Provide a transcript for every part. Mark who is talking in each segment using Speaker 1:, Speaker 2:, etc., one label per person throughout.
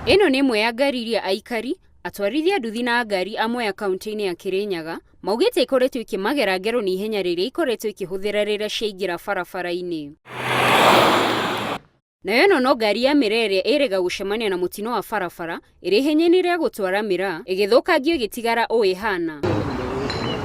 Speaker 1: Ĩno nĩ ĩmwe ya ngari iria aikari, atwarithia nduthi na ngari a Mwea kauntĩ-inĩ ya Kirinyaga maugĩte ikoretwo ikĩmagera ngero nĩ ihenya rĩrĩa ikoretwo ikĩhũthĩra rĩrĩa ciaingĩra barabara-inĩ. Nayo ĩno no ngari ya mĩraa ĩrĩa ĩrĩga gũcemania na mũtino wa barabara ĩrĩ ihenya-inĩ rĩa gũtwara mĩraa ĩgĩthũkangio ĩgĩtigara ũũ ĩhana.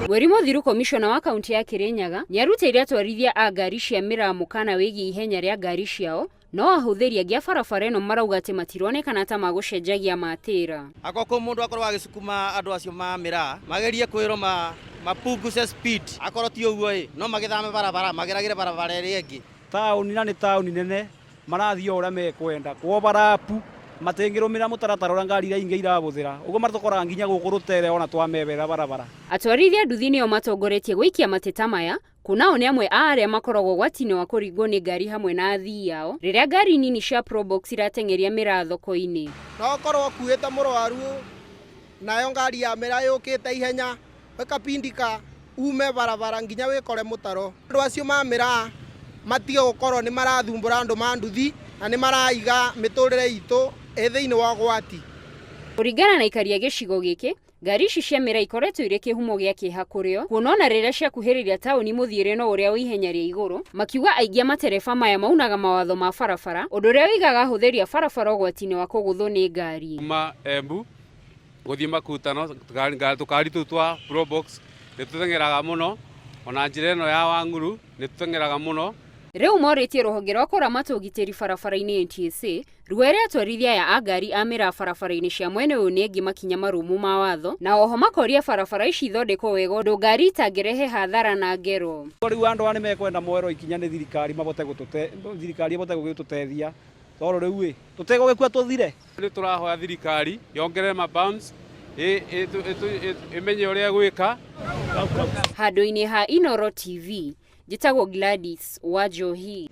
Speaker 1: Mweri mũthiru komishona wa kaunti ya Kirinyaga nĩarutĩire atwarithia a ngari cia mĩraa mũkana wĩgiĩ ihenya rĩa ngari ciao no ahũthĩri angĩ a barabara ĩno marauga atĩ matironekana ta magũcenjagia matĩra.
Speaker 2: Akorwo kwĩ mũndũ akorwo agĩcukuma andũ acio ma mĩraa magerie kwĩrwo ma mapunguce speed, akorwo ti ũguo ĩ no magĩthame barabara mageragĩre barabara ĩrĩa ĩngĩ.
Speaker 3: Taũni na nĩ taũni nene marathiĩ o ũrĩa mekwenda kũobarapu matingĩrũmĩrĩra mũtaratara ũrĩa ngari iria ingĩ irabũthĩra ũguo matũkoraga nginya gũkũ rũtere ona twameberera barabara.
Speaker 1: Atwarithia nduthi nĩo matongoretie gũikia mateta maya kuona o nĩ amwe a arĩa makoragwo ũgwati-inĩ wa kũringwo nĩ ngari hamwe na athii ao rĩrĩa ngari nini cia Probox irateng'eria mĩraa thoko-inĩ.
Speaker 4: No ũkorwo ũkuĩte mũrwaru nayo ngari ya mĩraa yũkĩte ihenya ĩkapindika ume barabara nginya wĩkore mũtaro. Andũ acio ma mĩraa matige gũkorwo nĩ marathumbũra andũ ma nduthi na nĩ maraiga mĩtũrĩre itũ ĩ thĩinĩ wa ũgwati.
Speaker 1: Kũringana na aikari a gĩcigo gĩkĩ, ngari ici cia mĩraa ikoretwo irĩ kĩhumo gĩa kĩeha kũrĩ o, kuona ona rĩrĩa ciakuhĩrĩria taũni mũthiĩre no ũrĩa wa ihenya rĩa igũrũ, makiuga aingĩ a matereba maya maunaga mawatho ma barabara, ũndũ ũrĩa ũigaga ahũthĩri a barabara ũgwati-inĩ wa kũgũthwo nĩ ngari.
Speaker 5: Kuma Embu gũthiĩ Makutano tũkari tũu twa Probox nĩ tũteng'eraga mũno, ona njĩra ĩno ya Wang'uru nĩ tũteng'eraga mũno.
Speaker 1: Rĩu morĩtie rũhonge rwa kũramata ũgitĩri barabara-inĩ NTSA ruere atwarithia aya a ngari a mĩraa barabara-inĩ cia mwena ũyũ nĩ angĩ makinya marũmu ma watho, na oho makoria barabara ici ithondekwo wega ũndũ ngari itangĩrehe hathara na ngero.
Speaker 3: Rĩu andũ aya nĩ mekwenda moerwo ikinya nĩ thirikari mabote gũtũte thirikari ĩbote gũgĩtũteithia tondũ rĩu ĩ tũtegũgĩkua tũthire.
Speaker 5: Nĩ tũrahoya thirikari yongerere ma bumps ĩmenye ũrĩa ĩgwĩka.
Speaker 1: Handũ-inĩ ha Inooro TV, njĩtagwo Gladys Wanjohi.